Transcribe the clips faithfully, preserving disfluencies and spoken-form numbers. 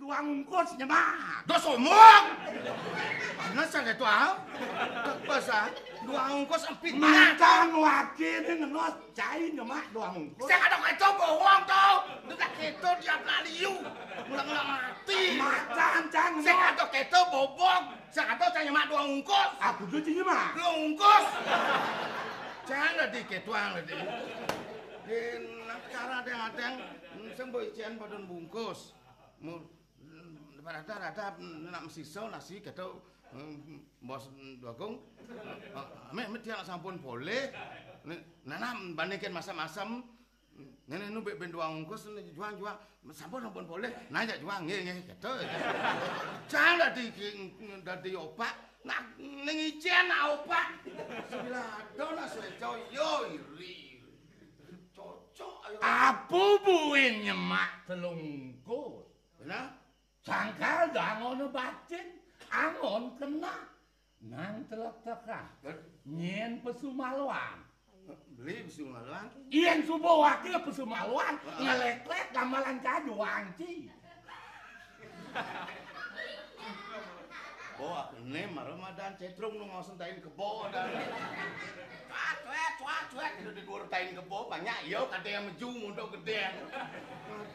Duang ungkus, Nyemak. Dos omong. Mana sang itu, ah? Pas, ah. Duang ungkus empit. Macan wakiné ngenos cai, Nyemak, duang ungkus. Sing ada kéto bohong to. Udah kéto dia pelaliu. Ulang-ulang mati. Macan, cang, sing ada kéto bobong. Sing ada cang Nyemak duang ungkus. Aku tuh, Nyemak. Duang ungkus. Cang dadi kéto, ang dadi. Enak cara adéng-adéng. Sing mbok icén padon bungkus. Mu-, rada-rada nak mesisa nasi kéto, em, Bos Duagung. Eh, mé, mé tiang sampun polih. Né-, nah, nah, bandingkan masem-masem. Ngéné nu bé-, bén duang ungkus né juang-juang. Sampun, sampun polih. Nah, ya juang, nggih, nggih, kéto. Cang dadi ki-, dadi opak. Nak ning icén nak opak. Sebilah ada nak suéca, yo iri. Cocok, ayo. Apa buin Nyemak telung ungkus? Benar? Sangkal dangoné bacin, angon kena. Nang telek-telekan. Nyén pesu maluan. Beli pesu maluan? Yén suba wakil pesu maluan, heeh, ngelék-lék gamelan kaju wanci. Bo, aku né mara madan cétrung nu ngaosen tain kebo dan. Cuat, cuat, cuat, cuat, itu di dhuwur tain kebo banyak, ya, kadé yang meju, muntuk gedé.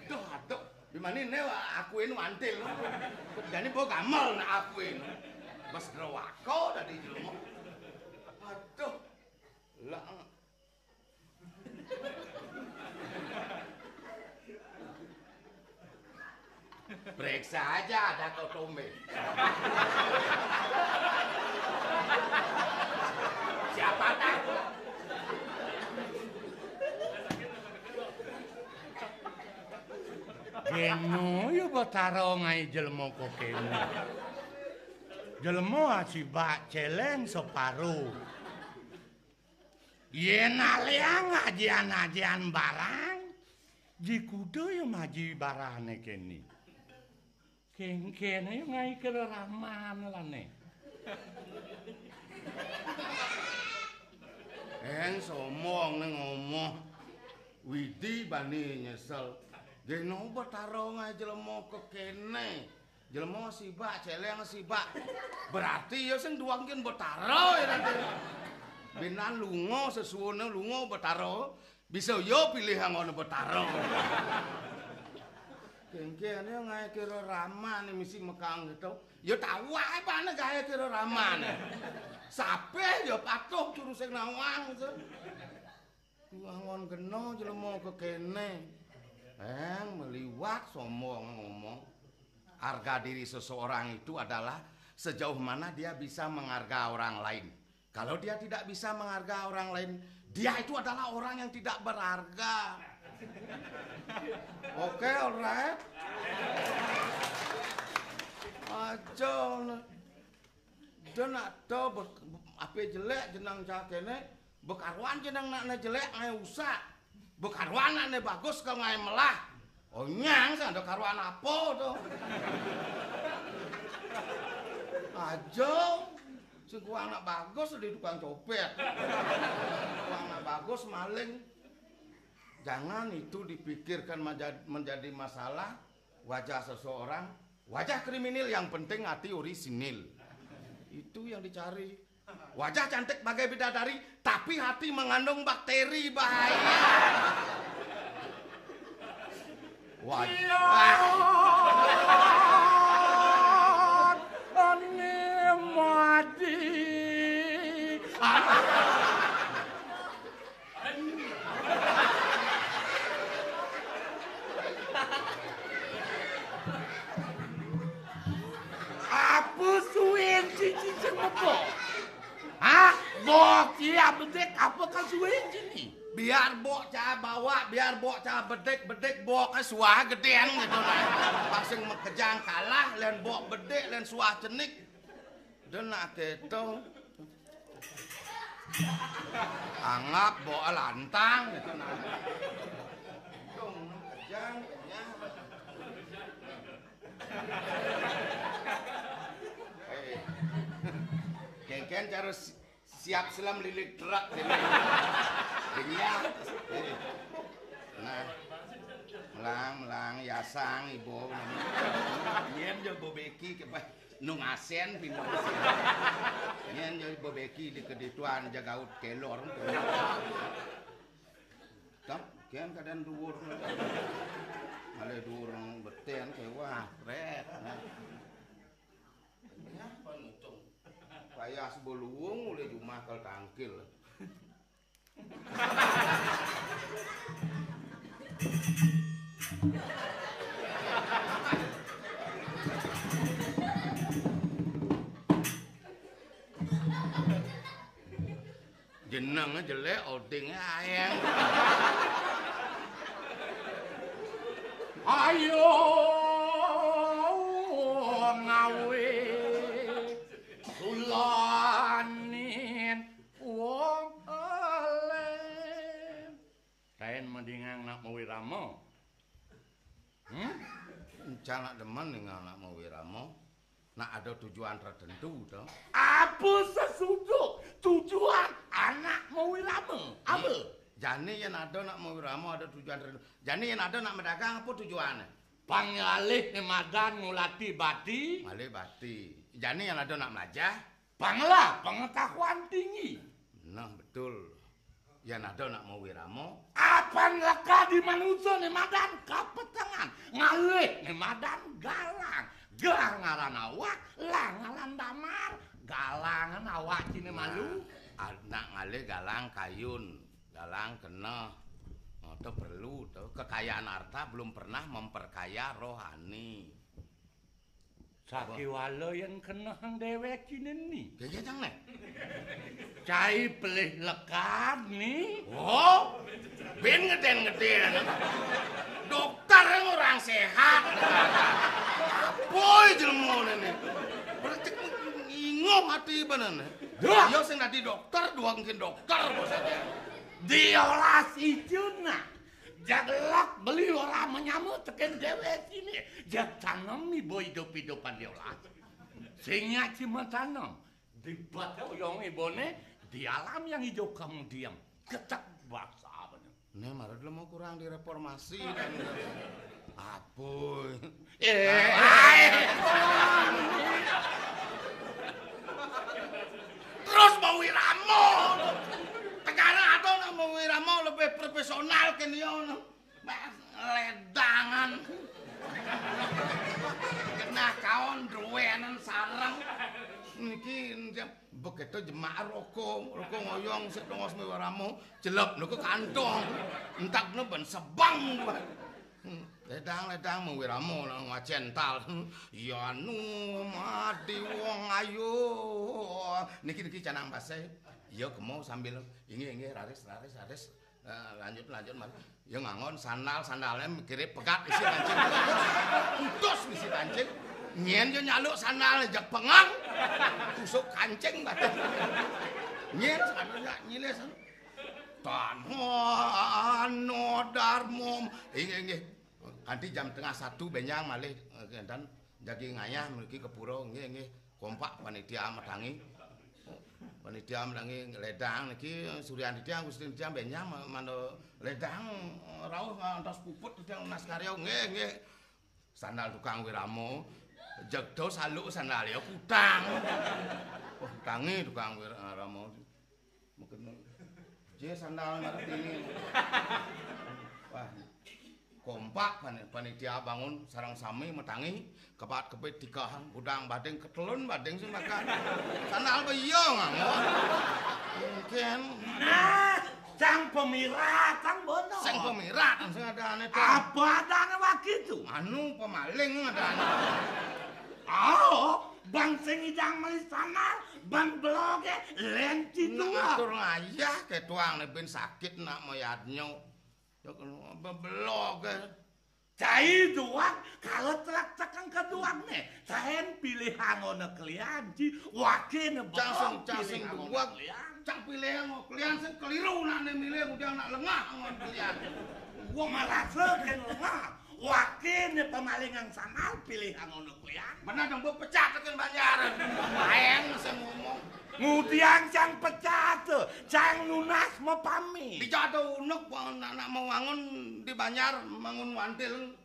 Aduh, aduh. Di mana né akuin wantil. Jani bo gamel nak akuin. Bas drawako dadi jelema. Aduh. Lah. Periksa aja ada kau tombe. Siapa takut? Kéné ya Betara ngaé jelema kok kéné. Jelema asibak céléng separo. Yén aléang ajian-ajian barang, ji kuda ya maji barané kéné. Kéngkén ya ngaé kira raman lané. Eng sombong né ngomong. Widi bani nyesel. Géno Betara ngaé jelema kekéné. Jelema sibak, céléng sibak. Berarti ya sing duang kén Betara ya nanti. Binan lunga sesuwuné lunga Betara. Bisa ya pilih anggona Betara. Kéngkén ya ngaé kira raman misi mekang gitu. Ya tahu aé pané gaé kira raman. Sapé ya patuh juru sing nawang gitu. Ku angon kena jelema kekéné. Eng meliwat sombong ngomong. Harga diri seseorang itu adalah sejauh mana dia bisa menghargai orang lain. Kalau dia tidak bisa menghargai orang lain, dia itu adalah orang yang tidak berharga. Oke, alright. Aja. Dén ada be-, apé jelék jeneng cah kéné, bekaruan jeneng nakné jelék ngaé usah. Bekaruan nakné bagus kok ngaé melah. Onyang sing ada karuan apa to? Aja. Sing ku anak bagus di tukang copét. Ku anak bagus maling. Jangan itu dipikirkan menja-, menjadi masalah wajah seseorang, wajah kriminal yang penting hati orisinil. Itu yang dicari. Wajah cantik bagai bidadari, tapi hati mengandung bakteri bahaya. Wajah. Ané mati. Apa suwin cici sing mebok? Hah? Bok iya bedik apa kasuwin cini? Biar bok cah bawa, biar bok cah bedik, bedik bok suah gedéng gitu lah. Pas sing makejang kalah, lén bok bedik, lén suah cenik. Dén nak kéto. Anggap bawa lantang gitu nah. Untung kejang, kenyah. Eh. Kéngkén cara si-, siap selam lilit truk gitu. Kenyah. Eh. Nah. Lang, lang, yasang, ibu. Nyén ja bebeki ké, bah, nu ngasén, pindah. Nyén ja bebeki di kedituan jagaut kelor. Tap, kén kadén duur. Malih duur betén ké, wah, prét. Payas beluung ulih jumah kal tangkil. Jenengé jelék, odingé aéng. Ayo ngawé sulanin wong alim. Taén madingang nak mawirama. Hmm? Encén nak demen ningal nak mawirama. Nak ada tujuan tertentu to. Apa sesudah tujuan anak mawirama? Apa? Jani yén ada nak mawirama ada tujuan tertentu. Jani yén ada nak madagang apa tujuané? Pang ngalih né madan ngulati bati. Ngalih bati. Jani yén ada nak melajah. Pang ngelah pengetahuan tinggi. Nah, betul. Yén ada nak mawirama. Apan lekad di manusa né madan kapetengan. Ngalih né madan galang. Gelar ngaran awak, lah ngaran damar. Galangan awak ciné malu. Nah, nak ngalih galang kayun, galang keneh. Oh, to perlu to. Kekayaan harta belum pernah memperkaya rohani. Sakéwala yén kenehang déwék ciné ni. Kéja cang né. Cai pelih lekad ni. Oh, bin ngedén-ngedén. Dokter yang orang sehat. Boy jelema né. Berarti ingoh ati bener né. Dah. Yo sing dadi dokter, dua mungkin dokter bos aja. Diolas icun nah. Jaglak beli ora menyama tekén déwék ciné. Jag tanem ibu idup-idupan diolas. Sing nyak cima tanem. Di bata uyong ibuné, di alam yang hijau kamu diam. Kecek bahasa apa nih? Né marut lu mau kurang direformasi dan apa? Eh, terus mau wirama. Tegaré ada nak mau wirama lebih profesional kan ya. Ledangan. Nah, kaon duwenen sareng. Niki begitu jemak roko, roko ngoyong sik tongos mewaramu, jelep niku kantong. Entak no ben sebang. Hmm, ledang, ledang mewiramu nang wacental. Ya nu mati wong ayu. Niki, niki canang basé. Ya kemo sambil inggih, inggih, raris, raris, raris. Nah, lanjut, lanjut, Mas. Ya ngangon sandal, sandalnya mikiré pegat isi kancing. Putus isi kancing. Nyén yo nyaluk sandal jak pengang. Tusuk kancing batin. Nyén sandal jak nyilis. Tanhano darmom. Inggih, inggih. Kanti jam tengah satu benjang malih, eh, dan jagi ngayah mriki ke pura, nggih, nggih. Kompak panitia matangi. Panitia matangi ledang niki, Suryan titiang, Gustin titiang, benjang ma-, manda ledang, eh, rauh ngantos puput titiang nas karya, nggih, nggih. Sandal tukang wirama, jegdo saluk sandal ya kutang. Oh, tangi tukang wirama. Mungkin je sandal ngarep ini. Wah, kompak pan-, panitia bangun sareng sami matangi, kepat-kepit tikahang, gudang bading, ketelun bading sing makan. Sandal ba iya ngangon. Mungkin. Nah, sang pemirat, sang bono. Sang pemirat, sing ada aneh to. Apa adane wakitu? Anu pemaling ada aneh. Oh, bang sing idang meli sandal, bang beloge, lenci tua. Ngatur ngayah ke tuang ne bin sakit nak moyadnyo. Ya, bebelog, eh. Cai duwag, kalau telak tekeng ke duwag ne. Taen pilih angona kelian, ci, wakene bebelog, cang sing, cang sing pilih angona duwag, kelian. Cang pilih angona kelian, sing keliru nak ne milih, udah nak lengah angona kelian. Gua merasa ken lengah, wake Ini pamalingan sanal pilih ngono kuwi ya. Bener dong, Bu, pecat tekan Banjar. Aeng sing ngomong. Ngudiang sang pecat, sang nunas mepami. Dijatuh unuk, anak mau wangun di Banjar, mangun wantil.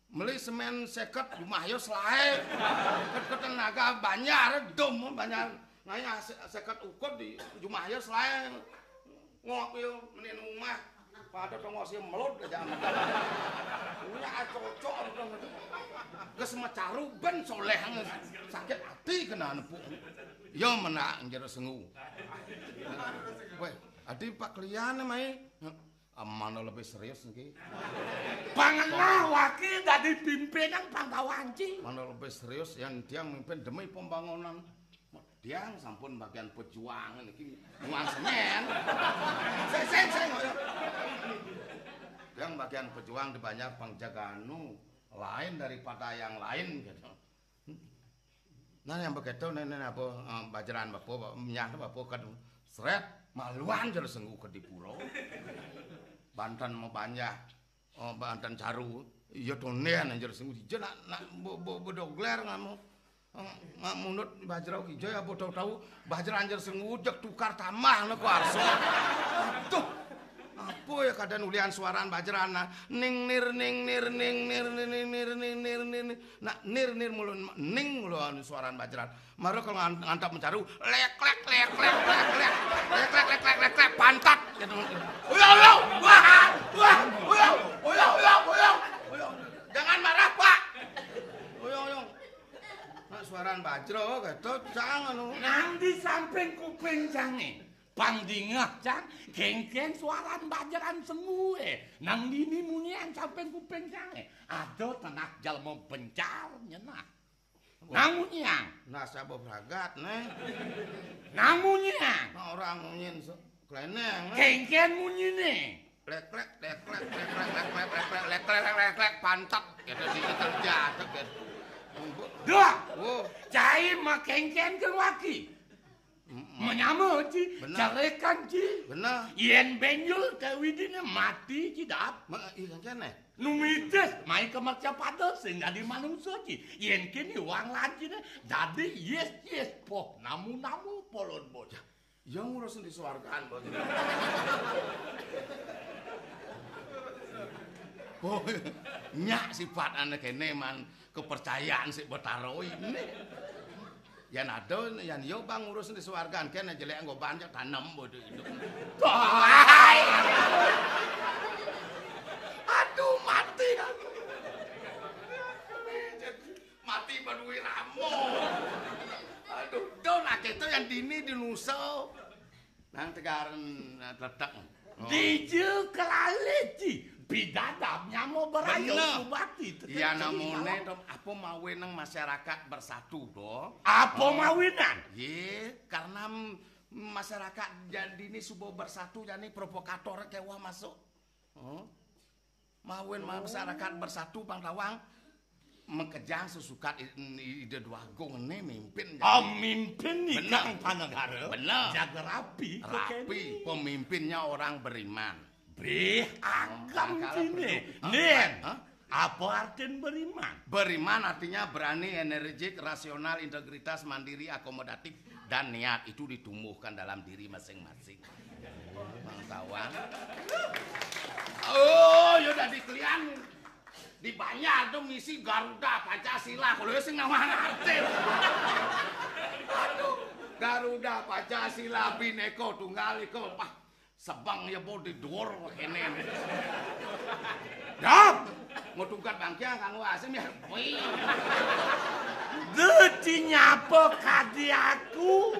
Meli semen seket, jumah yo selae. Ket-keten naga Banjar, dom Banjar. Naya se-, seket ukut di jumah yo selae. Ngok yo, menin rumah. Pada tongos yo melut aja. Punya acocok. Ges mecaru ben soleh. Sakit hati kena nepuk. Yo menak jero sengu. Weh, adi pak klian mai. Amana lebih serius niki. Pangenah wakil dadi pimpinan Pangkawanci. Mana lebih serius yang dia mimpin demi pembangunan. Tiang sampun bagian pejuang niki muang semen. Sing, sing, sing, ayo. Tiang bagian pejuang di Banjar Pangjaganu lain daripada yang lain gitu. Nah, yang begitu nih, nih apa, eh, bajaran apa, nyah apa kan seret maluan jero sengu ke di pulau. Banten mau Banjar, eh, Banten Caru, iya tonden jero sengu dija nak, nak bo, bo, bodogler ngamu. Eh, mak munut bajrau kijo ya bodo tahu bajaran jero sengu jek tukar tambah ne kuarso. Aduh. Apa ya keadaan ulian suaran bajaran nah. Ning nir ning nir ning nir ning nir ning nir ning nir ning nir. Nak nir nir mulu ning mulu anu suaran bajaran. Mara kalau ngan-, ngantap mencaru lek lek lek lek lek lek lek lek lek lek lek pantat gitu. Uyang uyang. Wah. Wah. Uyang. Uyang uyang uyang. Uyang. Jangan marah, Pak. Uyang uyang. Nak suaran bajro gitu, cang anu. Nang di samping kuping cange. Pang dingeh, cang, kengken suaran bajaran sengue. Nang dini munyian samping kuping cange. Ada tenak jalma bencar nyenah. Nang munyian. Nah, sapa bragat, neh? Nang munyian. Nah, orang munyin se-, kleneng, neh. Kengken munyine. Lek lek lek lek lek lek lek lek lek lek lek lek lek pantat gitu di terjatuh gitu. Duh. Oh. Cai makengken ke waki. Mm-mm. Menyama ci, bener. Carekan ci. Bener. Yen benjol ke widine mati ci dap. Ma-, iya kan kene. Numitis mai ke mercapada sing dadi manungsa ci. Yen kene wang lancine dadi yes yes poh namu-namu polon bocah. Ya ngurus di swargaan bocah. Oh, nyak sifat anak kene man kepercayaan si Betara ini. Yan ada, yan yo bang ngurus di swargaan kene jelek nggo banyak tanem bodoh itu. Hai. Aduh mati aku. Mati menuwi ramo. Aduh, do nak keto yang dini di nusa. Nang tegaran, eh, tletek. Oh. Dija kelaliti bidadab nyama berayu. Bener. Subati, tetep iya, cerita namune lawak. To, apa mawe nang masyarakat bersatu, do? Apa oh. Mawinan? Ye, karena m-, masyarakat jadi ini subuh bersatu, jadi provokator kewah masuk. Oh. Mawin masyarakat bersatu Bang Tawang mengkejang sesukat i-, i-, ide dua agung ini mimpin. Oh, jadi mimpin nih bener. Kang Panegara. Bener. Jaga rapi. Rapi. Kekeni. Pemimpinnya orang beriman. Bih, oh, agam kini. Nin, hah? Apa artin beriman? Beriman artinya berani, energik, rasional, integritas, mandiri, akomodatif, dan niat itu ditumbuhkan dalam diri masing-masing. Bang Tawang. Oh, yo dadi kelian. Di Banjar tuh misi Garuda Pancasila. Kalau sing nama ngerti. Aduh, Garuda Pancasila Bhinneka Tunggal Ika. Pah, sebang ya bo di dhuwur kene. Dap. Mau tungkat bangkiang kanggo asem ya. Wih. Dadi nyapa kadi aku,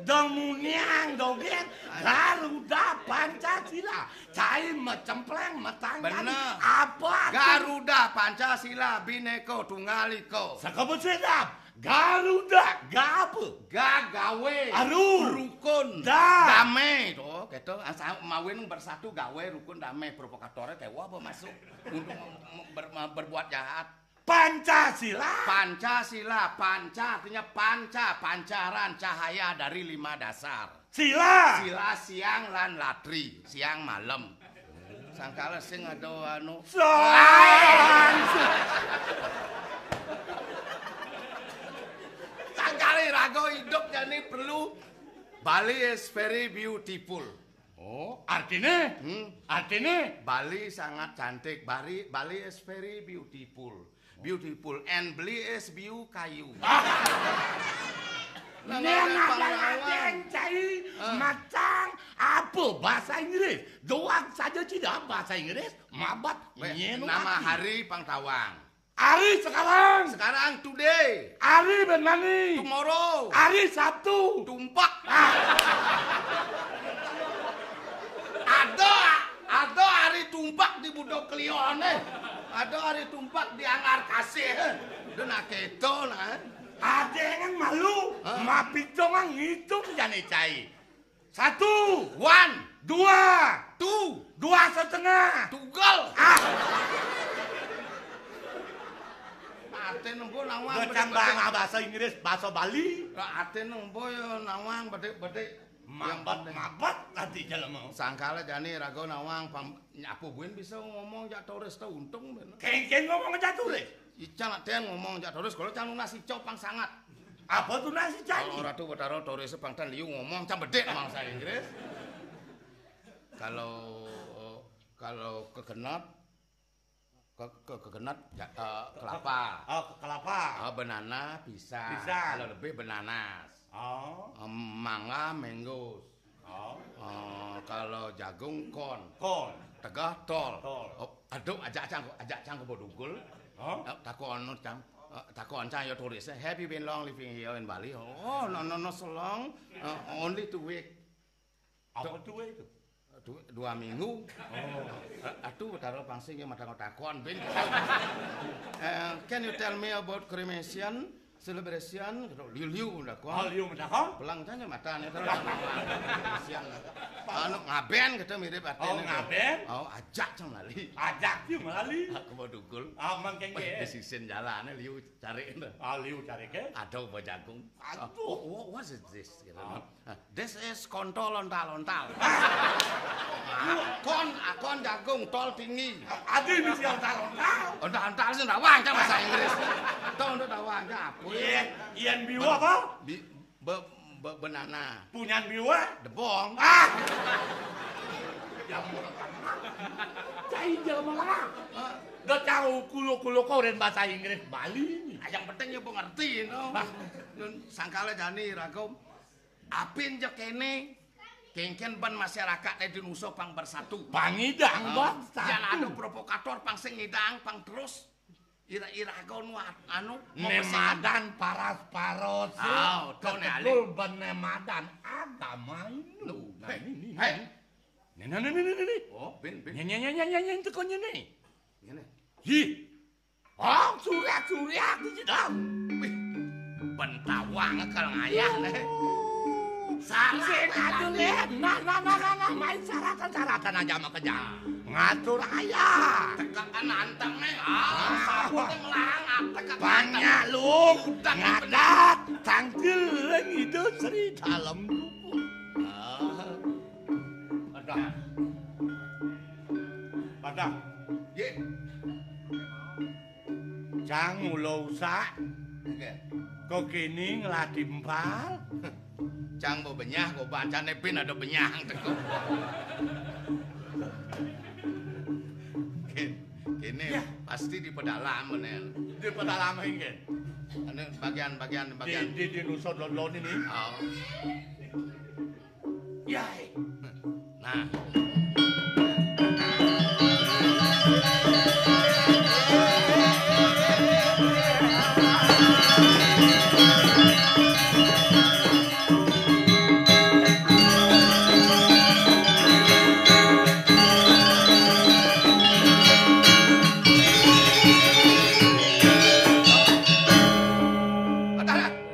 dong muniang dogen Garuda Pancasila. Cai mecempleng metang kadi. Bener. Apa aku? Garuda Pancasila Bhinneka Tunggal Ika. Saka besedap. Garuda, gape? Gagawe. Aru. Rukun. Da. Dame. To, keto, asa mawin bersatu gawe rukun dame, provokatore kewa apa masuk untuk mem-, mem-, ber-, mem-, berbuat jahat. Pancasila. Pancasila, panca artinya panca, pancaran cahaya dari lima dasar. Sila. Sila siang lan latri, siang malam. Sangkala sing ada anu. San. Bali is very beautiful. Oh, artine? Hmm? Artine? Bali sangat cantik. Bali, Bali is very beautiful. Beautiful. And beli is biu kayu. Ah. Nang ada cai macang apa bahasa Inggris? Doang saja tidak bahasa Inggris, mabat. Nama hari pang tawang. Hari sekarang. Sekarang, today. Hari benani. Tomorrow. Hari Sabtu. Tumpak. Ah. Ada, ada hari tumpak di Budo Kliwon, eh. Ada hari tumpak di Anggar Kasih, eh. Dia nak keto, nah. Ada yang malu, mapitongan ngitung jane cai. Satu. One. Dua. Two. Dua setengah. Tugel. Ah. Ate nembo nawang. Becang bang bahasa Inggris, bahasa Bali. Ate nembo ya nawang bedik-bedik. Mabet-mabet nanti jelema. Sangkala jani raga nawang pam-, nyapu buin bisa ngomong jak turis teh untung bener. Kengken ngomong jak turis. Ical aten ngomong jak turis, kalau cang lunas icau pang sangat. Apa tuh nasi cai? Kalau Ratu Betara turis pang tan liu ngomong cang bedik bahasa Inggris. Kalau, kalau kegenat, ke, ke, kegenat, ya, eh, kelapa. Oh, kelapa. Oh, banana, pisang. Pisang. Kalau lebih bananas. Oh. Em, mangga, mangoes. Oh. Eh, kalau jagung, corn. Corn. Tegah, tol. Tol. Oh, aduh, ajak cang, ajak cang ke Bodugul. Oh. Eh, takon anu cang. Eh, takon cang ya turis. Have you been long living here in Bali? Oh, no, no, no, so long. Eh, only two week. Apa tuh itu? Du-, dua minggu. Oh. Eh, aduh, taruh pangsing ya mata takon, bin. Eh, can you tell me about cremation, celebration? Gitu, liu-liu udah kok. Oh, liu mata kok? Pelang tanya mata nih, terus. Cremation. Anu, ngaben gitu mirip artinya. Oh, ngaben? Oh, ajak cang lali. Ajak sih melali. Aku mau dugul. Aman kengke. Wah, di sisin jalan, liu cari. Ah, liu cari ke? Ada apa jagung? Aduh. Oh, what, what is this? Gitu. Ah. Ah, this is kontol ontal-ontal. Ah, kon, ah, kon jagung, tol tinggi. Adi mesti ontal-ontal. Ontal-ontal sih ndawang cang bahasa Inggris. Tol ndawang cang apa? Iya, iyan biwa apa? Bi-, be-, be-, banana. Punyan biwa? Debong. Ah! Jamu. Cai jamu. Ah. Dah tahu kulo-kulo kau dan bahasa Inggris Bali ini. Ah, yang penting ya pengerti, no. Sangkala jani ragam. Apin ja kene, kengken ban masyarakat Indonesia pang bersatu. Pangidang bangsa. Jan ada provokator pang sing ngidang pang terus. Ira-ira kau nu anu, nemadan paras-paros. Ah, to ne alih. Betul ben nemadan agama Hindu. Nah, ini, ini. Hei. Ini, ini, ini, ini, ini. Oh, bin, bin. Ini, ini, ini, ini, ini, tekonnya nih. Ini. Hi. Oh, suriak-suriak di jedang. Wih, bentawang kal ngayah nih. Saratin aja nih. Nah, nah, nah, nah, nah, main saratan-saratan aja sama kejam. Ngatur ayah. Tekan anteng nih. Ah, sapu teh melang, ah, tekan banyak lu. Ngadat, tangkil, ngido seri dalam duku. Ah. Padang. Padang. Ye. Cang mula usak. Oke. Kok kini ngelah timpal? Cang mau benyah, kok bacane bin ada benyah teko. Kini, kini pasti di pedalaman ya. Di pedalaman kan? Anu bagian-bagian bagian. Di, di, di nusot lon-lon ini. Oh. Yai. Nah.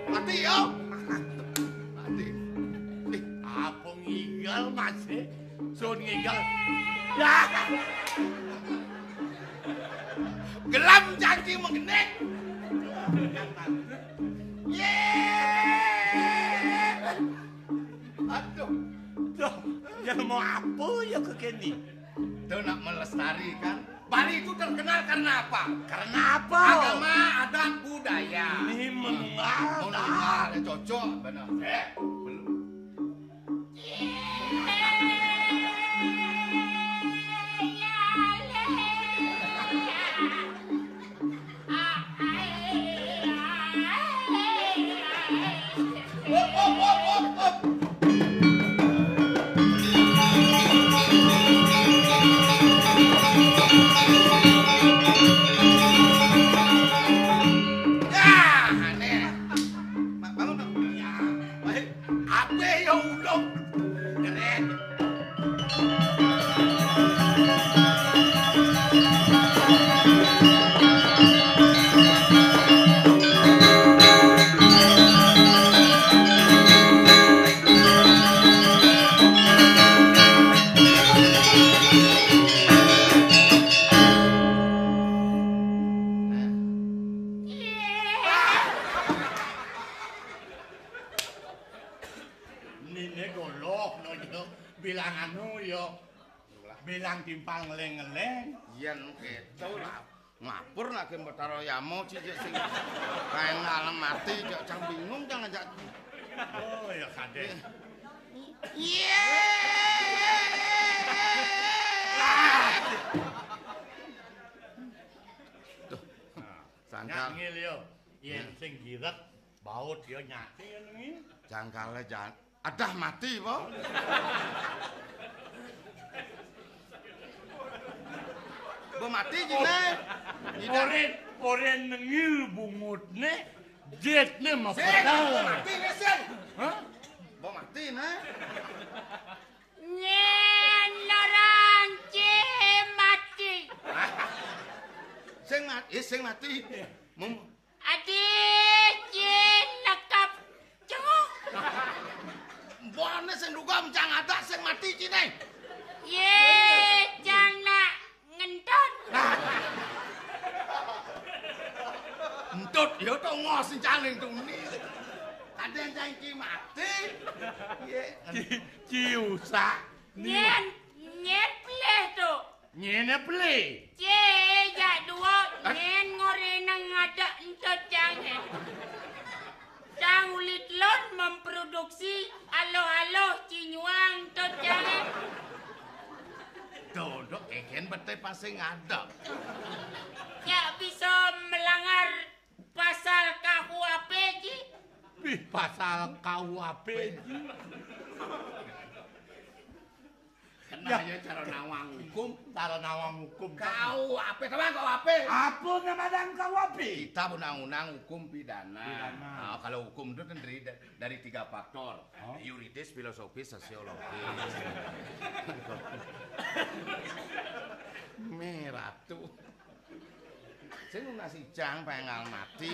Mati, yo. Mati. Ih, apa ngigel masih? Sun ngigel. Ya. Gelam janji menggenek. Ye. Aduh. Tuh, ya mau apa ya ke kene? Tuh nak melestarikan. Bali itu terkenal karena apa? Karena apa? Agama, adat, budaya. Ini menunggal. Menunggal, ya, cocok, benar. Eh, belum. Bilang timpal ngeleng-ngeleng. Yen kéto lah. Ngapur nak gen Betara Yama, Ci, cek sing kaéngal mati, cek cang bingung, cang ajak. Oh, ya kadén. Iya. Tuh. Nah, sangkal. Nyak ngil yo. Yen sing girek, baut yo nyate yo ngil. Jangkale jan. Adah mati, po? Bo mati, Cine. Oren, oren ngil bungutne, jetne mapedal. Mati, ne, Sin. Hah? Bo mati, ne? Nyen orang ci mati. Sing mati, eh, sing mati. Mum- Adi ci nekap cenguk. Mbokne sing duga mencang ada sing mati, Cine. Ye, cang nak ngentut. Entut, ya to ngos cang ning tuni. Kadén cang ki mati. Ye. Ci, ci usak. Nyen, nyen pelih tu. Nyene pelih. Ci, jak dua, nyen ngoreneng ada entut cang. Cang ulit lon memproduksi aloh-aloh ci nyuang entut cang. Dodok keken bete pasing ada. Cak bisa melanggar pasal K U H P, Ci. Ih, pasal K U H P, Ci. Kena ya cara nawang hukum. Cara nawang hukum. K U H P, sama K U H P. Apa nama dan K U H P? Kitab undang-undang hukum pidana. Pidana. Nah, kalau hukum itu kan dari, dari tiga faktor. Oh. Yuridis, filosofis, sosiologis. Merah tuh. Sing lunas ijang pengal mati.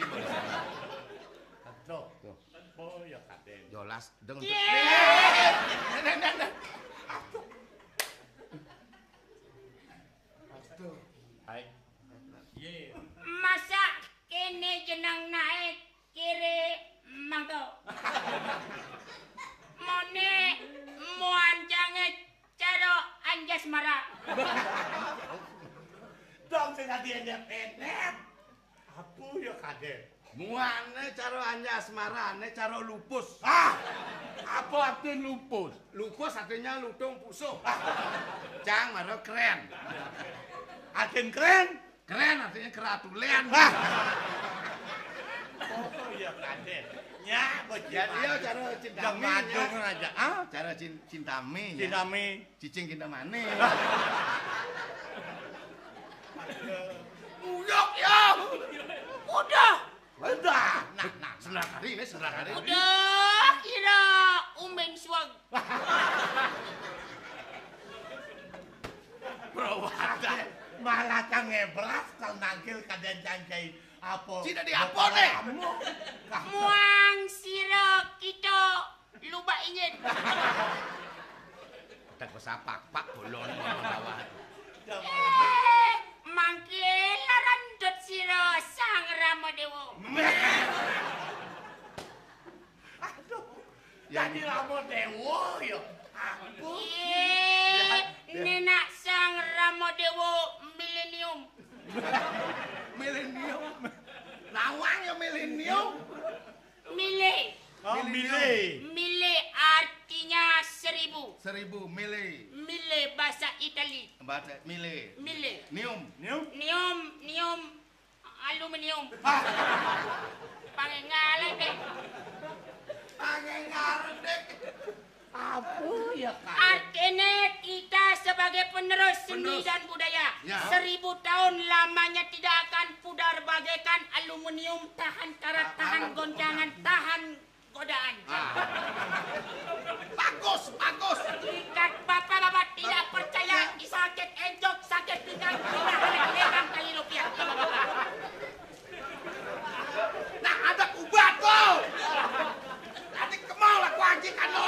Aduh. Tuh. Oh ya kadén. Jolas deng. Cie. Nek, nek, nek, nek. Aduh. Aduh. Hai. Ye. Masa kene jenang naik kiri mangko. Mone muan jange caro anjas mara. Dong sing ati enet-enet. Apa ya, Kadén? Muane caro anjas marane caro lupus. Ah! Apa arti lupus? Lupus artinya lutung pusuh. Cang mara keren. Artin keren? Keren artinya keratulen. Ah! Oh, iya, Kadén. Nya, bocil. Ya, dia cara cinta. Jang mi, nya. Madung aja. Ah? Cara cin-, cinta mi, ya. Cinta mi. Cicing cinta manis. Buyuk ya. Udah. Udah. Nah, nah, sebelah kali ini, sebelah kali. Udah, kira umbeng suag. Bro, ada. Malah cang ngebras, cang nangkil kadén cang cai apa? Cina di apa, nih? Muang sira kita lubak injin. Tak besapak-pak bolon bawah. Eh, mangke larandut sira Sang Rama Dewa. Aduh. Ya. Jadi Rama Dewa ya. Ampun. Iya, ya. Nenak Sang Rama Dewa milenium. Milenium. Nawang ya milenium. Mile. Oh, milenium. Mile. Mile artinya seribu. Seribu, mile. Mile bahasa Itali. Bahasa mile. Mile. Nium. Nium. Nium, nium aluminium. Ah. Pangengalan deh. Pangengalan deh. Apa ya, Kak? Artinya kita sebagai penerus seni dan budaya, ya, seribu tahun lamanya tidak akan pudar bagaikan aluminium, tahan karat, tahan goncangan, tahan godaan. Ah. Bagus, bagus. Tingkat bapak-bapak tidak percaya, sakit encok, sakit pinggang, kita harus lelang kali rupiah. Nah, ada ubat tuh. Tadi kemau lah kuaji kan lo.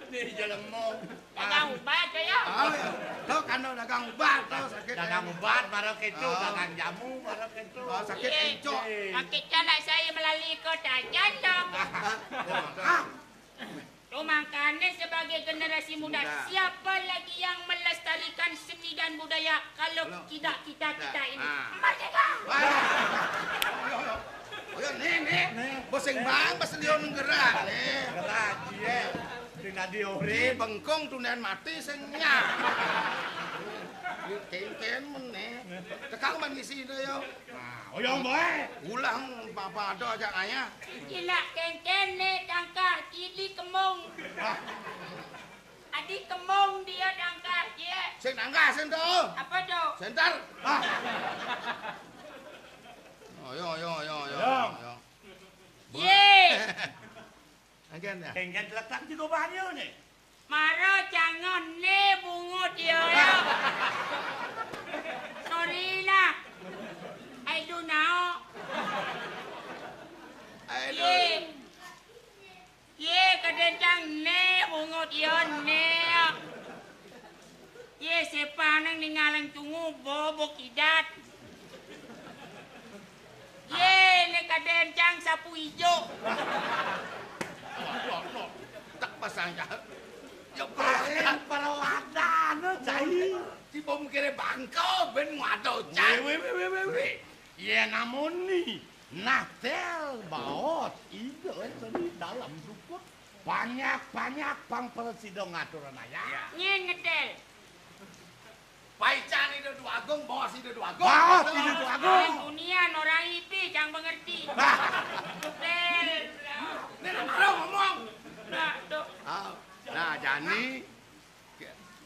Nih, jalan mau. Dagang ubat ya. Oh, iya. Tuh kan lo dagang ubat tuh sakit. Dagang ubat baru gitu, dagang jamu baru gitu. Oh, sakit encok. Sakit jalan saya melalui kota Jateng. Ah. Tuh, makanya sebagai generasi muda, siapa lagi yang melestarikan seni dan budaya kalau tidak kita-kita ini? Merdeka! Ayo, ayo, ayo, nih, nih. Bos sing bang, bos lion gerak, nih. Gerak, iya. Sing tadi ori. Bengkong tunen mati, sing nyar. Kengken men, nih. Tekang man ngisi itu, yo. Nah, oyong bae. Ulah apa ada aja kaya. Ilak kengken ne tangkah kili kemong. Adi kemong dia tangkah dia. Sing tangkah sing to. Apa to? Senter. Ah. Ayo, ayo, ayo, ayo. Ye. Angken ya. Kengken letak di gobah dia ne. Mara jangan ne bungut ya. Sorry lah. Ai du nao. Ai du. Ye. Ye, kadencang ne bungut ya ne. Ye, sepaneng ningalang tungu bobo kidat. Ye, ne kadencang sapu ijo. Loh, loh, loh. Tak pasang ya. Ya paling perladan cai. Di bom kere bangko ben ngado cai. Weh, weh, weh, weh, weh. Ye namun ni natel baot ido seni dalam dukut. Banyak-banyak pang persido ngatur anaya. Nyen ngedel. Paican Ida Dwagung, bos Ida Dwagung. Bos Ida Dwagung. Dunia orang ipi cang mengerti. Bel. Ini nak marah ngomong. Nah, tuh. Ah, nah, jani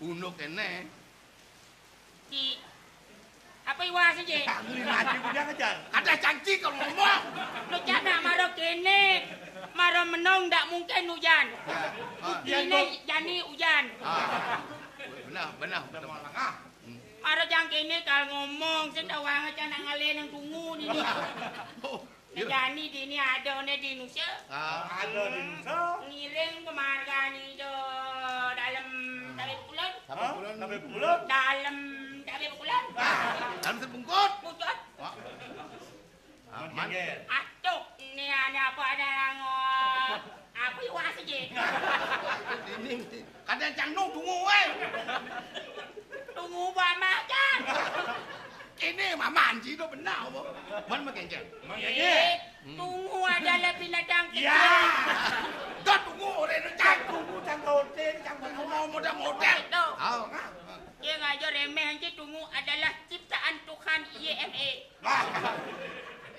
unuk ini. Ci. Apa iwas aja? Beli mati udah kejar. Ada cangci kalau ngomong. Lu cana maro kene. Maro menong ndak mungkin hujan. Ini jani hujan. Ah. Benar, benar, benar. Maro jang kene kal ngomong, sing dawang aja nak ngale nang tungu ni. Oh, iya. Jani dini ada ne di Nusa. Ah, ada di Nusa. Ngiring kemargani do dalam tabe pulut. Tabe pulut. Tabe pulut. Dalam tabe pulut. Dalam sebungkut. Pucut. Wah. Aman. Atuk, ini ada apa ada lango. Apa iwas aja? Ini, kadang cang nu tungu, eh. Tungu ba makan. Ini mama anji tu benar apa? Man makengkel. Makengkel. Tungu adalah binatang kecil. Ya. Dah tungu orang tu cang tungu, cang hotel, cang mau modal modal. Tahu. Dia ngajar remeh aja, tungu adalah ciptaan Tuhan Y M E.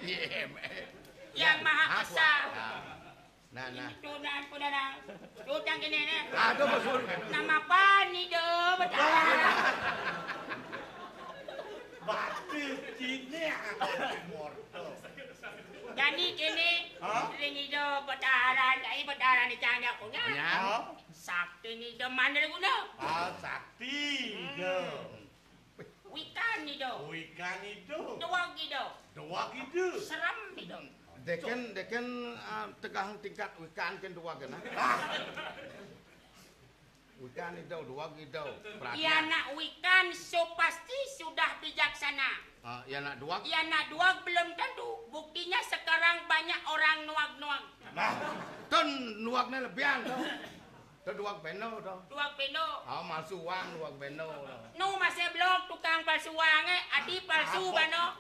Y M E. Yang Maha Esa. Nah, nah. Ini tuh, nah, ampun, nah. Tuh, cang kene, nah. Aduh, Mas Gun. Nama apa nih, do? Betara. Batu cine aku morto. Jani kene, ring ido betaran, ai betaran di cang aku nya. Sakti ni do mandar guna. Ah, sakti do. Wikan ido. Wikan ido. Dewag ido. Dewag ido. Serem ido. Deken, deken, ah, tegah tingkat wikan ken dewag na. Ah. Wikan ido, dewag ido. Perhatian. Iya nak wikan so pasti sudah bijaksana. Ah, iya nak dewag? Iya nak dewag belum tentu. Buktinya sekarang banyak orang nuag-nuag. Nah, tun nuag ne lebihan tu. Tu duwag peno tu. Duwag peno. Ah, malsu wang duwag peno tu. Nu masih blok tukang palsu wang eh, adi palsu bano.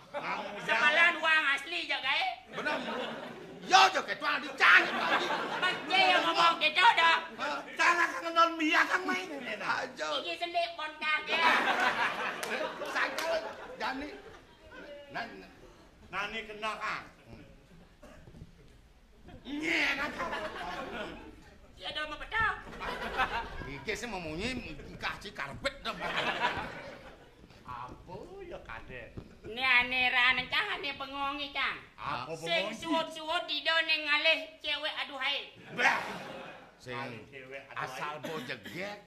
Sapalan wang asli ja gae. Benar. Yo jo ke tuan dicang. Macam yang ngomong gitu dah. Salah kan non biar kan main. Ajo. Iki sendi pon kage. Sangkal jani. Nah, nah. Nani kena kan. Nyen, apa? Ya, dah mau pedang. Iki sih memunyi, kasih karpet dah. Apa ya, Kadek? Ni ane ran cang, ane bengong ni, cang. Apa bengong? Sing suwut-suwut dida ning ngalih cewek aduhai. Bah. Sing asal bo jegek,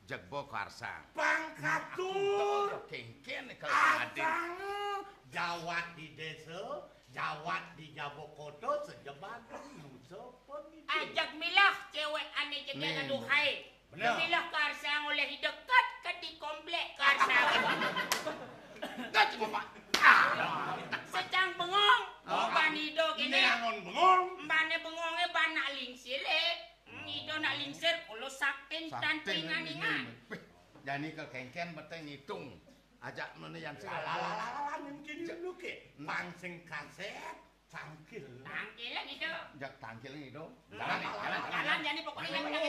jeg bo karsang. Pang katur. Kengken kalau adin. Asang jawat di desa, jawat di jaba kota, sejebakan nusa pun itu. Ajak milah cewek ane jegek aduhai. Benar. Milah karsang oleh dekat ke di komplek karsang. Dah cuba, Pak. Ah. Secang bengong. Oh, ban ido kene. Ini angon bengong. Mbane bengonge ban nak lingsir, eh. Hmm, ido nak lingsir. Intan Sakti tinganingan. Wih, jani kekéngkén beté ngitung. Ajak mene yan sing. Lah, lah, lah, lah, lah, mungkin dulu ke. Hmm. Pang sing kasét, tangkil. Tangkil gitu. Jak tangkil gitu. Jalan, jalan, jalan, jalan. Jalan, jani pokoknya yang menang.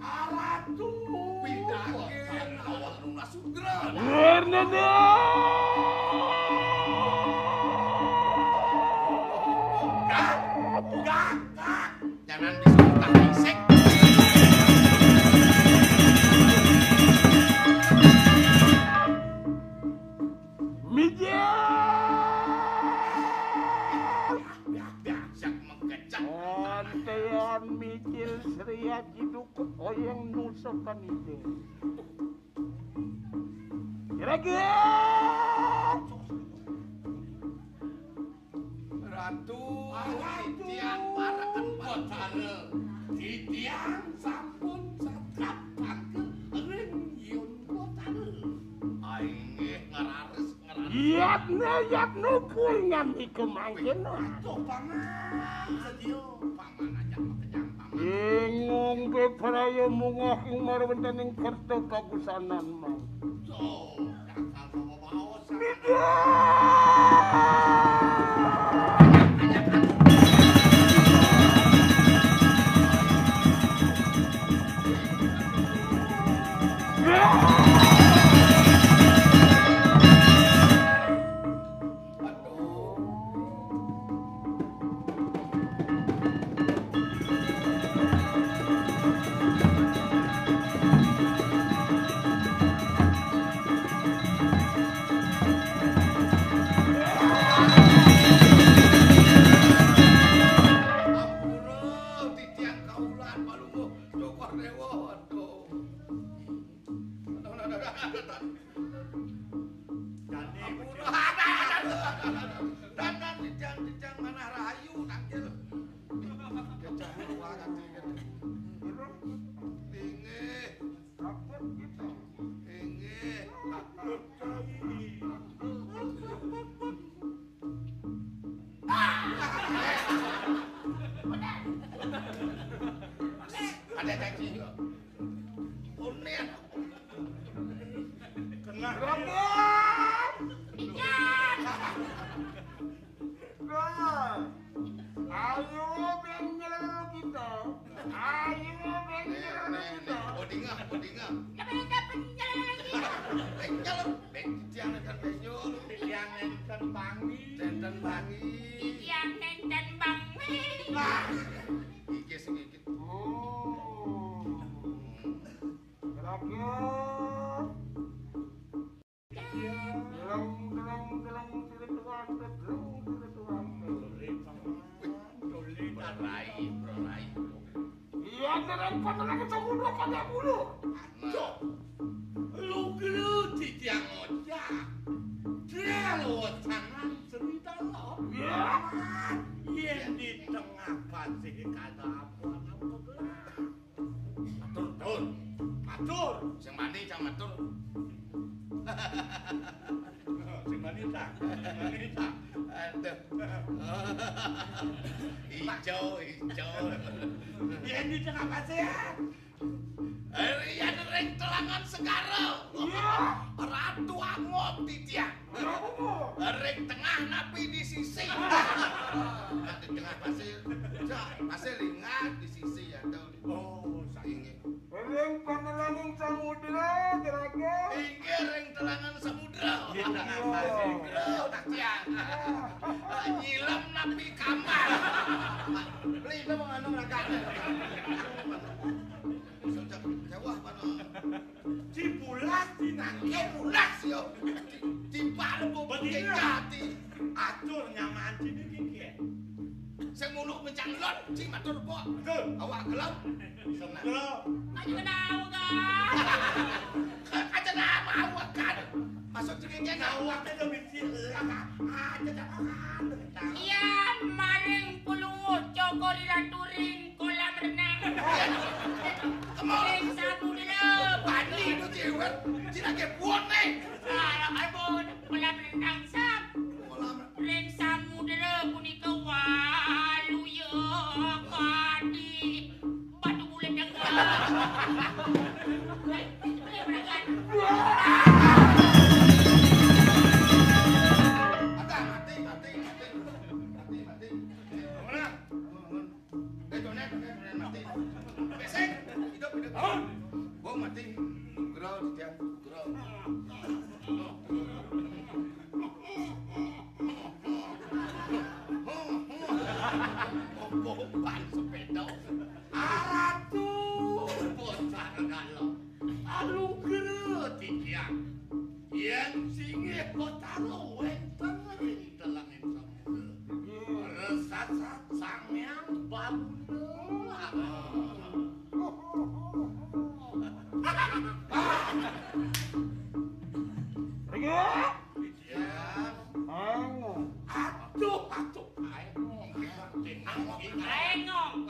Aratu. Pidakin awak Luna Sudra. Bernada. Gak, gak, gak. Jangan disuruh tak isik. Mijil. Biak, biak, siap mengkejak. Antean Mijil seriat hidup. Oyeng nusukan ide. Kira-kira. Ratu, titiang pareken batara. Titiang sampun satrap tangkil ring Hyun Batara. Inggih ngararis. Yatna, yatna kuwi ngandika mangkena. Aduh, Paman. Sedia, Paman ajak makenyang, Paman. Bingung bebraya mungah ing marwentaning kerta kagusanan mau. Tuh, dasar bawa-bawa, Paman. Tidak. Ampura, titiang kaulan, palungguh, Cokor Déwa, aduh. Aduh, aduh, aduh, aduh, aduh. Jani, ampura. Aduh, aduh, aduh, aduh. Dan, dan, titiang, titiang manah rahayu, tangkil. Gajah luar ati, gajah. Inggih. Inggih. Ada janji. Unin. Kena. Rambut. Ikan. Nah, ayo, ben nyelel kita. Ayo, ben nyelel kita. Bodingah, bodingah. Kenapa ada penyelel kita? Ben nyelel, ben tiang dan ben nyul. Tiang nenten bangi. Nenten bangi. Tiang nenten bangi. Nah, iki sing iki. Oh. Terakhir. Deleng, deleng, deleng, sirit wante, deleng, sirit wante. Wih, Rai, Bro Rai. Iya, dereng kono lagi samudra pada bulu. Cok. Lu gelu titiang ngocak. Dia lu tangan cerita lo. Iya. Yen di tengah pasir kada apa-apa. Matur, Dun. Matur. Sing mani cang matur. Sing mani ta? Sing mani ta? Aduh. Ijo, ijo. Yen di tengah pasir. Rian ring telangan segara. Iya. Ratu Angop titiang. Ring tengah napi di sisi. Nah, di tengah pasir. Cak, pasir ringan di sisi ya, Dun. Oh, sainggih. Ring panelanging samudra, Juragan. Inggih, ring telangan samudra. Iya. Samudra, titiang. Nyilem napi kamar. Beli itu mengandung rakan. Sudah jawah, Pak. Cibulas dinangke bulas yo. Di, di palem. Betul. Jati. Atur nyaman sini kiki. Sing muluk mencang lot, sing matur, Pok. Betul. Awak gelem. Semua. Aja kenapa, kan? Aja nama awak, kan? Masuk sini, kan? Awak itu mesti lah, kan? Aja jangan. Iya, maring pulungu, cokor iraturing kolam renang. Kemau. Ring samudra. Bani itu, Cil. Cina ge buon nih. Salah, aduh, kolam renang, Sam. Kolam. Ring samudra punika waluya kadi batu bulat. Hei, hei, berangkat. Mati, mati, mati, mati, mati, mati. Mana? Bangun, bangun. Eh, Jonet, Jonet, Jonet, mati. Besek, hidup, hidup. Bangun. Gua mati. Gero, Jang, gero. Boboban sepeda. Aratu, bocah regalo. Alugra titiang. Yen singgih Kotaro wénten ring telenging samudra. Resasat Sang Hyang Baruna. Ring. Iya. Aduh, aduh, aduh. Aduh, aduh. Aengong.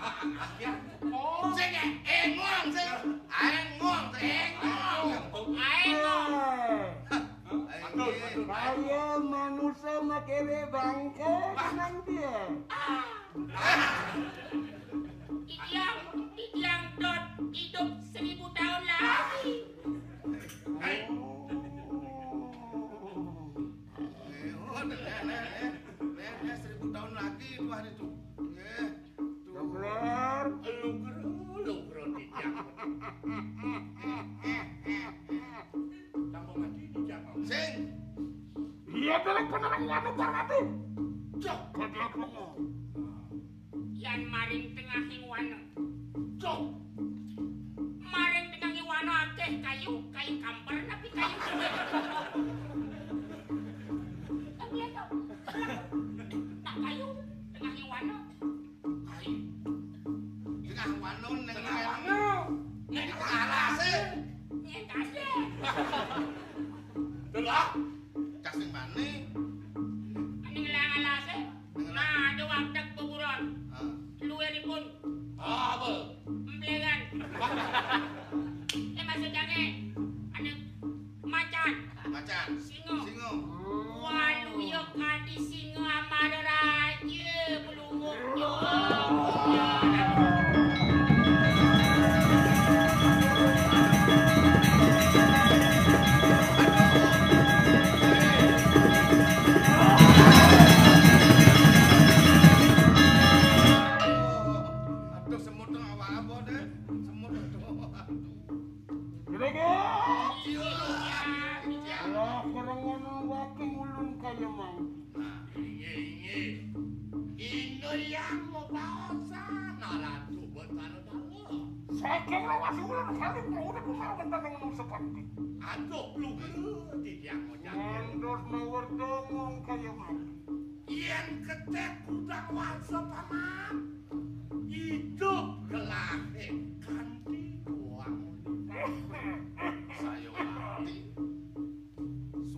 Sing, eh, engong, sing. Aengong, sing. Engong. Aengong. Aduh, aduh. Kaya manusa makere bangko nang dia. Titiang, titiang dot hidup seribu tahun lagi. Hei. Eh, oh, nek, nek, nek, nek, nek, seribu tahun lagi itu hari itu. Nggih. Tuh. Kelar. Lu gero, lu gero titiang. Tambah mati titiang. Sing. Iya, dereng penerang anu Parwati. Cok, badhe apa? Yan maring tengahing wana. Cok. Maring tengahing wana akeh kayu, kayu kamper napi kayu. Tapi ya, Cok. Nak kayu tengahing wana. Kayu. Tengah wana ning. Tengah wana. Ning alase. Ning alase. Delok. Cah sing mani. Ning lang alase. Nah, ada warteg kuburan. Ah. Luwiripun. Apa? Emplengan. Eh, maksudnya, anu, macan. Macan. Singa. Singa. Waluya kadi singa amara raja, pelungguh. Aduh, semut to awak apa, Dek? Semut to. Aduh. Kira-kira. Iya, iya. Lah, kerengan waktu ulun kaya mau. Nah, inggih, inggih. Ino yang mau paosan, alah, coba taruh dalam. Saking lawas ulun kali mau udah punya tentang yang mau sepanti. Aduh, lu ngerti dia mau jalan. Mandos mawar dongong kaya mau. Yen ketek kudang wangsa, Paman, idup gelahe kanthi doang. Saya mati.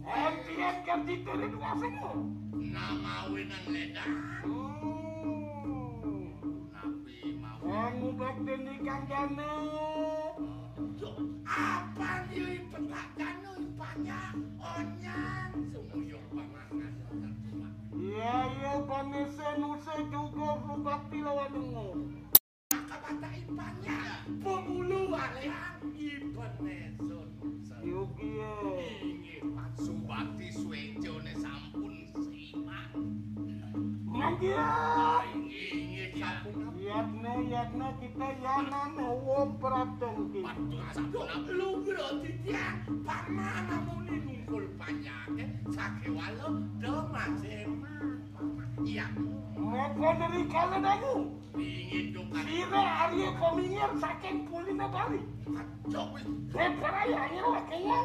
Antian kanthi dene doang semua. Namawinan ledang. Oh. Napi mawon? Wong ubak dene kang dana. Duh, apan yo petak dana panjang onyan sumuyung pangan. Iya, iya, Vanessa Nusa juga berbakti lawan engko. Maka batak ipannya pemulu walean Ibenesun. Yogi ya. Inggih, Pak. Subakti suwejone sampun simak. Manggiat. Inggih, inggih, sampun. Yatno, yatno kita yana nawa pratengki. Waduh, sampun. Lungguh titiang, paman muni nungkul panjake, sakewala, do maseman. Iya. Maka dari kala dangu. Inggih, Dok. Sira Arya Pamingir saking Pulina Bali. Aduh, wis. Deparaya angin wakinya.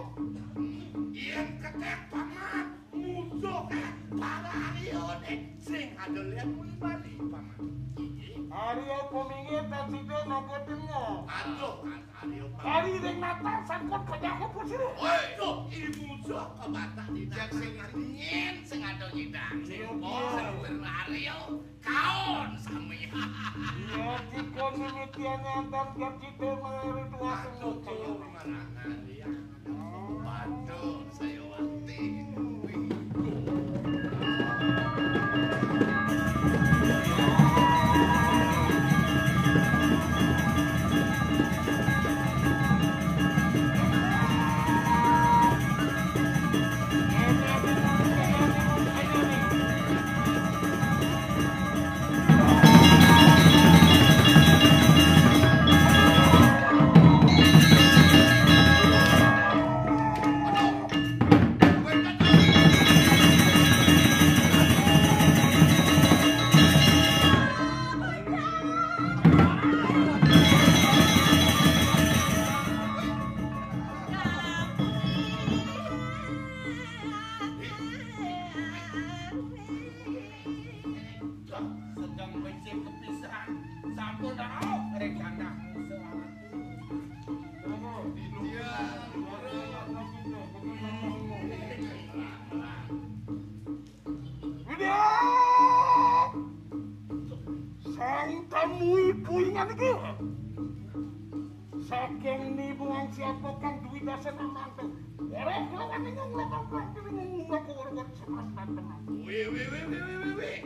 Yen ketek paman, musuh kan para Arya nek sing ada lihat muni Bali, paman. Inggih. Arya Pamingir dan sida naga tengah. Aduh, kan Arya Pamingir. Kali ring natar sangkut pejaku pusir. Woi, tuh, ibu musuh kebatak di sing ringin, sing ada nyidang. Iya, sing iya. Sing Arya. Kaon sami. Iya, dikon Mimitian antar jam kita melalui dua sungguh kayu. Waduh, saya wanti. Sedang becik kepisahan. Sampun dah, oh, rencana musuh amat. Iya. Widya! Sang tamu ibu ingan iki. Saking ni buang siapa kan duit dasar mantu. Ora kelawan ini ngomong pelan-pelan ini ngomong aku ora-ora sebelas banten. Wih, wih, wih, wih, wih, wih, wih.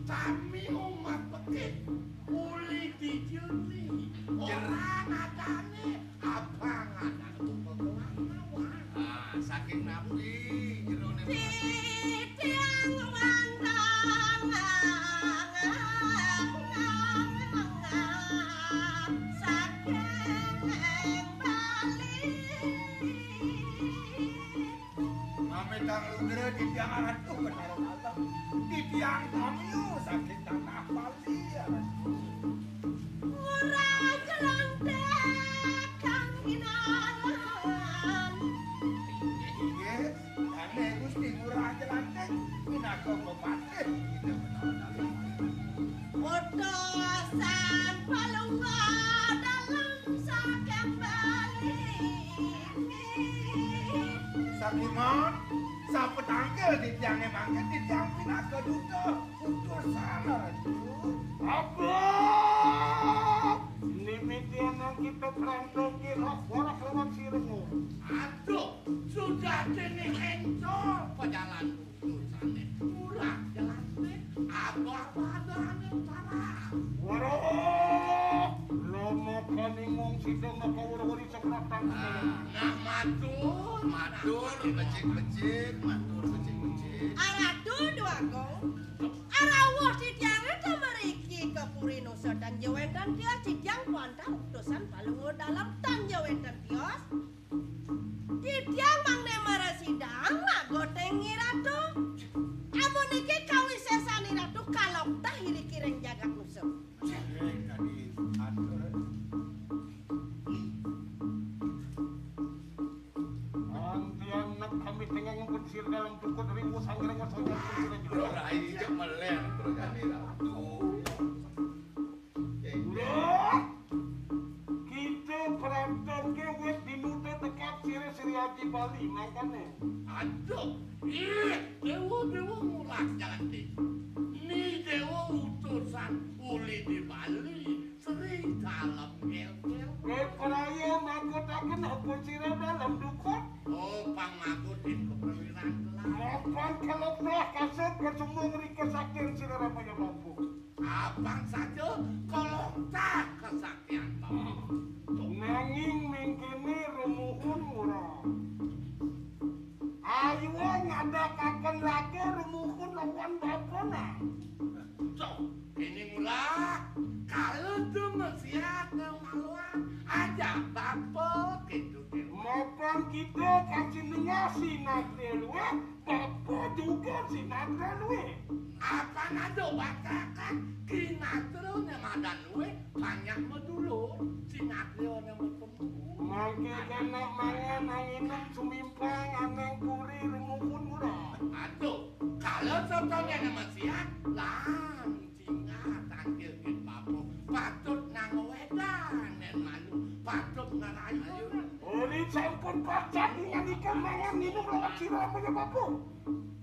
Sami umat pekit. Uli dijeli. Ora nadane abang anak kelawan. Ah, saking napi jerone? Titiang wandang saking Bali. Mamitang lugra titiang aratu Betara Alam. Titiang tamyu saking tanah Bali. Ora jelantek kang ginaran. Inggih, dane Gusti Ngurah Jelantik pinaka pepatih. Utusan Palungguh Dalem saking Bali. Sakiman, sapetangkil titiange mangke titiang pinaka duta utusan Ratu. Apa? Mimitian kita berantem ki roh borak lewat sirengmu. Aduh, sudah dene encol pejalan utusane murah jelantik, abah badane parah. Waduh, lomo kaning wong sida maka wara-wari sekratan. Nah, matur, matur, becik-becik, matur becik-becik. Aratu Dwagung, arawuh titiange ta mriki ka puri Nusa tan jewenten tios titiang kuantar utusan Palungguh Dalem tan jewenten tios. Titiang mangke marasidang magoting Nyi Ratu. Amun niki kawisesan Nyi Ratu kaloktah iriki ring jagat Nusa. Sing tadi atur. Antian nek kami tengah ngumpul sir dalam tukut ring usang ring usang ring usang ring usang. Rai jek melen berkani Ratu. Loh, kita berantem ke wit dinute tekap sire Sri Aji Bali, makane. Aduh, ih, dewa-dewa murah jalan deh. Ni dewa utusan uli di Bali, Sri Dalem Ngel-ngel. Kowe praya makutaken apa sira dalam dukun? Oh, pang makutin keperwiran telah. Mapan kalau telah kasut kesumung rike sakit sira rapanya mampu. Abang saja kolontak kesaktian Bapa. Nanging mingkene rumuhun ora. Ayo ngadakaken lagi rumuhun lawan Bapa nah. Cok, ini mula kalau tu mesiat maluan aja Bapa gitu. Mapan kita kasih nengasi nak luar. Bapa juga sinatra luwih. Apa nado batakan kinatra ne madan luwih banyak medulur sinatra ne metemu. Mangke kena mangan anginep sumimpang aneng puri rumuhun murah. Aduh, kalau contohnya nama siap, lang singa tangkil ke bapa patut nang wedan nen malu patut ngarayu. Uli sampun pacak dengan ikan mangan minum lewat sirah punya bapa.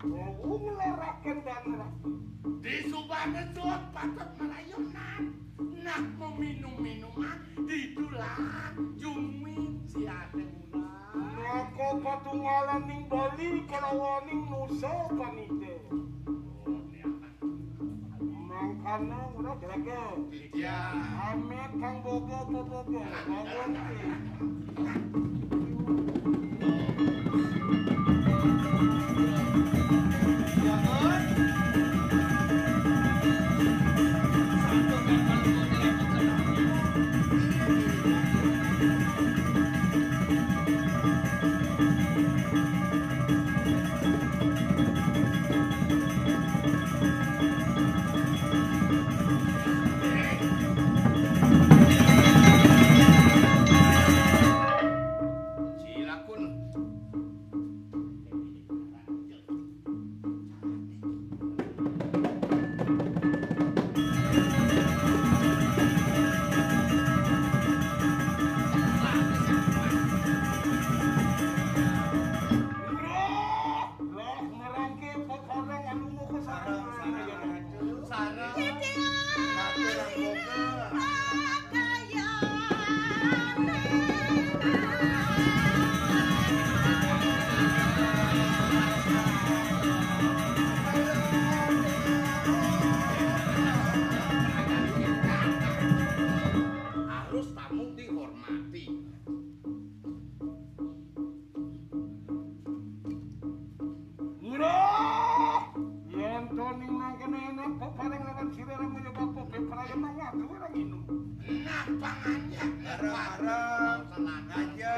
Wong ngleraken dangra. Di subane suwek patut marayunan. Nah, meminum-minuman ditulah jungwing si Ade Mulan. Maka patunggalan ning Bali kalawaning nusa panite. Mangkana ora jaga. Iya. Amet kang boga apa boga. Boga iki. Cilakun. Lah, merangke pepadang anu ngukus sarang. Sarang. Sarang. Harus tamu dihormati. Murah! Yen to ning mangkene enak, kok paling lawan sira ra kaya bapak, ben perayaan nang waduk ora nginum. Nah, pangannya. Arep-arep. Aja.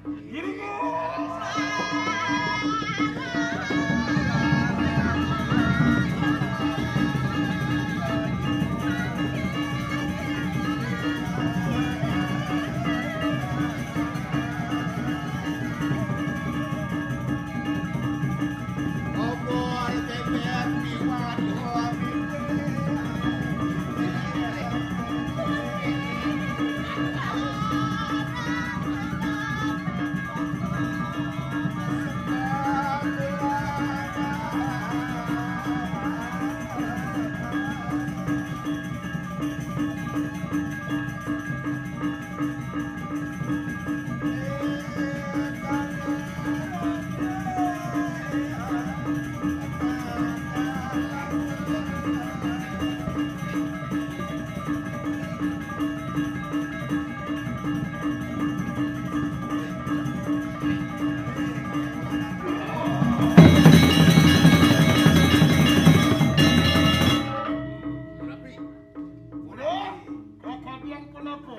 Ngene iki. Udah, kakadian kenapa?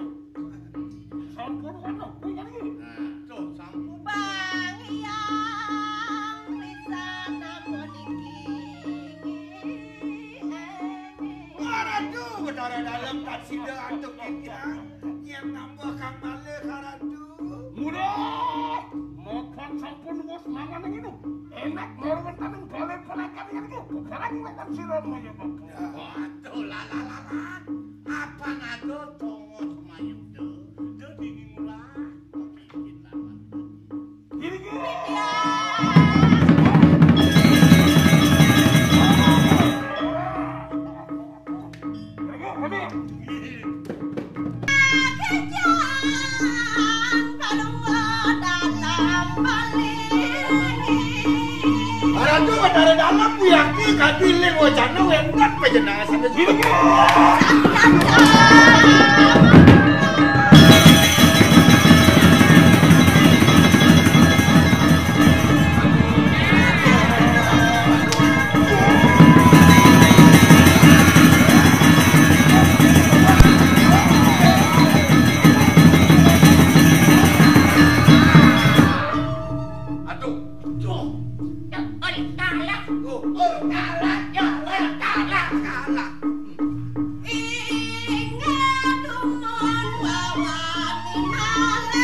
Sampun, waduh, kuwi kan iki. Nah, tuh, sampun. Bang Hyang pisan apa niki? Maratu Betara Dalem tak sida antuk iki. Yen tambah kang malih karatu. Murah, makan sampun wis mangan ing inu. Enak mawon taning bale ponakan iki. Barang wetan sira maya. Waduh, lalalah. Apa ngado tongos mayuda? Do dingin murah. Dingin lawan. Dingin. Aratu Betara Dalem, Buyaki, Kadiling, Wacana, Wendat, Pajenengan, Sanes. Aduh. Duh. Oi, kalah. Oh, oh, kalah, kalah, kalah, kalah. Ingat dumun wawan malih.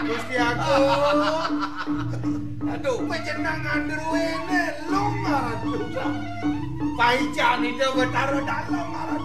Gusti Agung. Aduh, panjenengan druwene lung marang. Paican Ida Betara Dalem marang.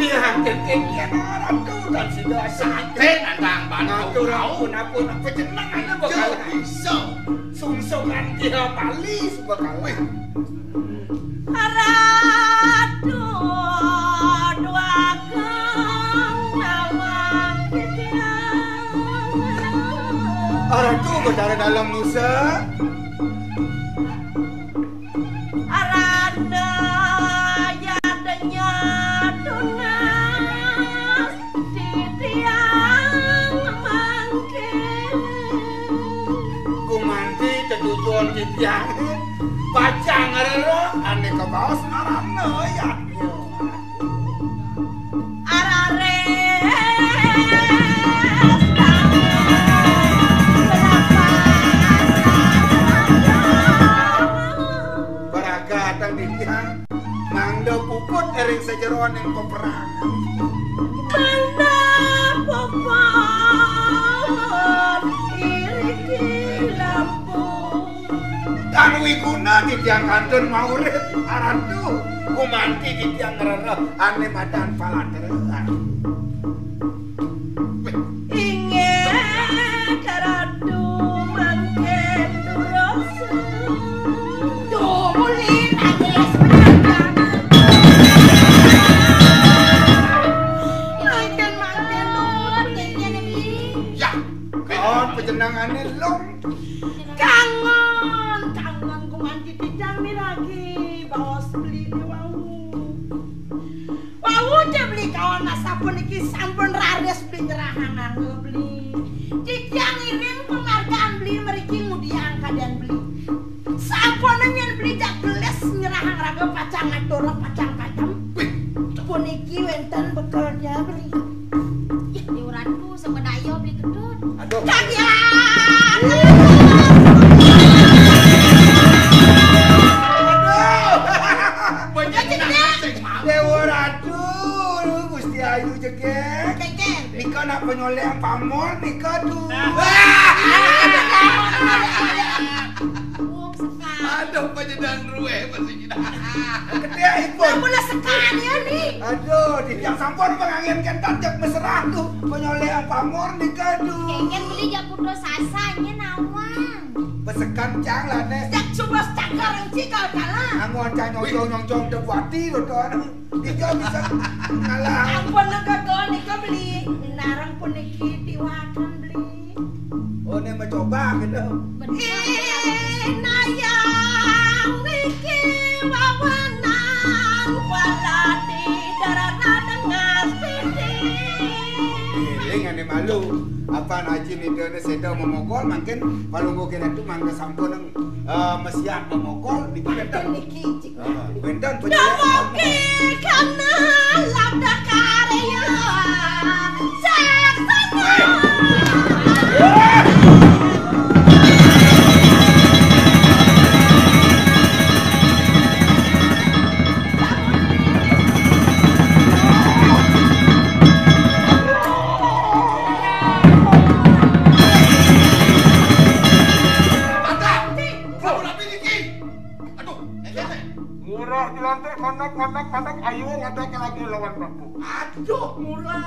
Iya, enten yen Ratu dan sida santai nandang bana. Atur ampun, ampun, apa jeneng ana bakal iso sungsungan dia Bali bakal. Ratu Dwagung nawang titiang. Ratu Betara Dalem Nusa. Arana yadnya tunas titiang mangkin. Gumanti tetujon titiang pacang rereh ane kabaos arana yadnya. Arares berapa. Baragatan titiang mangda puput ring sajeroning peperangan. Mangda puput iriki lampung. Tan wiguna titiang kantun maurip, Ratu, gumanti titiang ngrereh ane madan palatraan. Inggih, Ratu, mangkin durus. Duh, muli nangis penyanyi. Mangkin, mangkin, nurut, inggih, niki. Ya, kaon panjenengane lung. Kangen, kangen gumanti titiang miragi baos beline wau. Wau ja beli kaon asapuniki sampun raris beli nyerahang angga beli. Titiang ngiring penghargaan beli mriki ngudiang kaden beli. Sampun nyen beli jak gelis nyerahang raga pacang atur pacang pacem. Wih, puniki wenten bekelnya beli. Ih, liuranku. Semedaya beli ketut. Aduh. Kadian. Aduh. Dewa Ratu, Gusti Ayu jegeg. Kengken. Nika nak penyoleh pamor nika tu. Wong sekali. Aduh, panjenengan ruweh masih. Ketikipun. Lah, mula sekali ya, Ni. Aduh, titiang sampun panganggen kenten jak mesra tu. Penyoleh pamor nika tu. Kengken beli jak putra sasanye nawang. Pesekan cang lah, Nek. Jak coba cakar engci kal kalah. Anggon cang nyongcong-nyongcong debuati lo tuh. Nika bisa kalah. Ampun, lega nika beli. Narang puniki tiwakan beli. Oh, ini mencoba gitu. Inayang niki wawanan waladi darana dengan piti. Giling ane malu. Apan aji nidane seda memokol, mangkin palungguh kene tu mangga sampun, eh, mesiat memokol, niki. Niki. Wénten. Namoke kana labda karya saksana. Ada, Prabu Nabi niki. Aduh, ngéngkén. Murah dilantik mandeg, mandeg, mandeg, ayo ngadeg lagi lawan Prabu. Aduh, murah.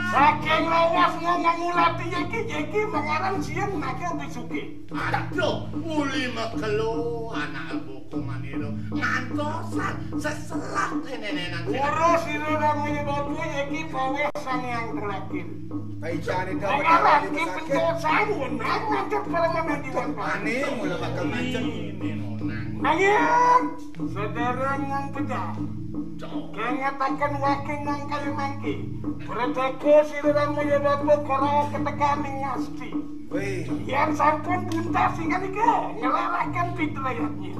Saking lawas mau ngulati yéki, yéki mangaran siem nake bisuki. Aduh, muli makelo anak buku maniro. Ngantosan seselak nenenan. Urus ira namanya batu yéki paweh sang yang tulakin. Paicane dawet. Mangaran ki pencosan wenang mancur para manadiwan. Ane mula bakal mancur. Nanging sedereng wong pedah. Kengetaken waking wong kaya mangke. Prateka sira Rama Yadapa kara ketekaning ngasti. Wih. Yen sampun tuntas ingkang nika ngelaraken pitrayatnya.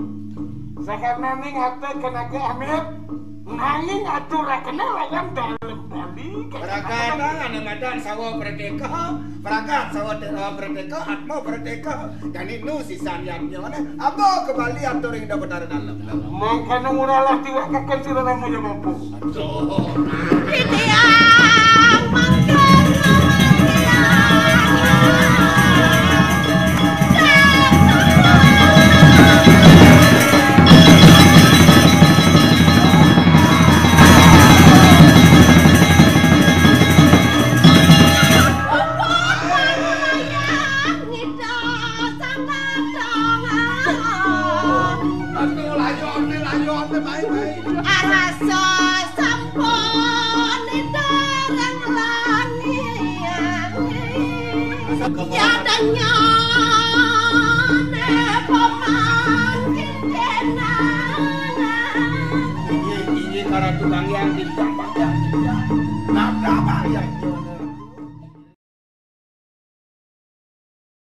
Sakarnaning ate kenaga amit, nanging aturakene lawan dalem Bali. Prakatan ane madan sawa prateka, prakat sawa te-, eh, prateka, atma prateka. Jani nu sisan yadnyane, aba ke Bali atur ing Dapetara Dalem. Mangkana muralah tiwakaken sira Rama Yamampu. Aduh. Titiang mangkana titiang. Arasa sampun dereng langiang. Yadanya ne pemangkin kenana. Inggih, inggih, Karatu Kang Hyang.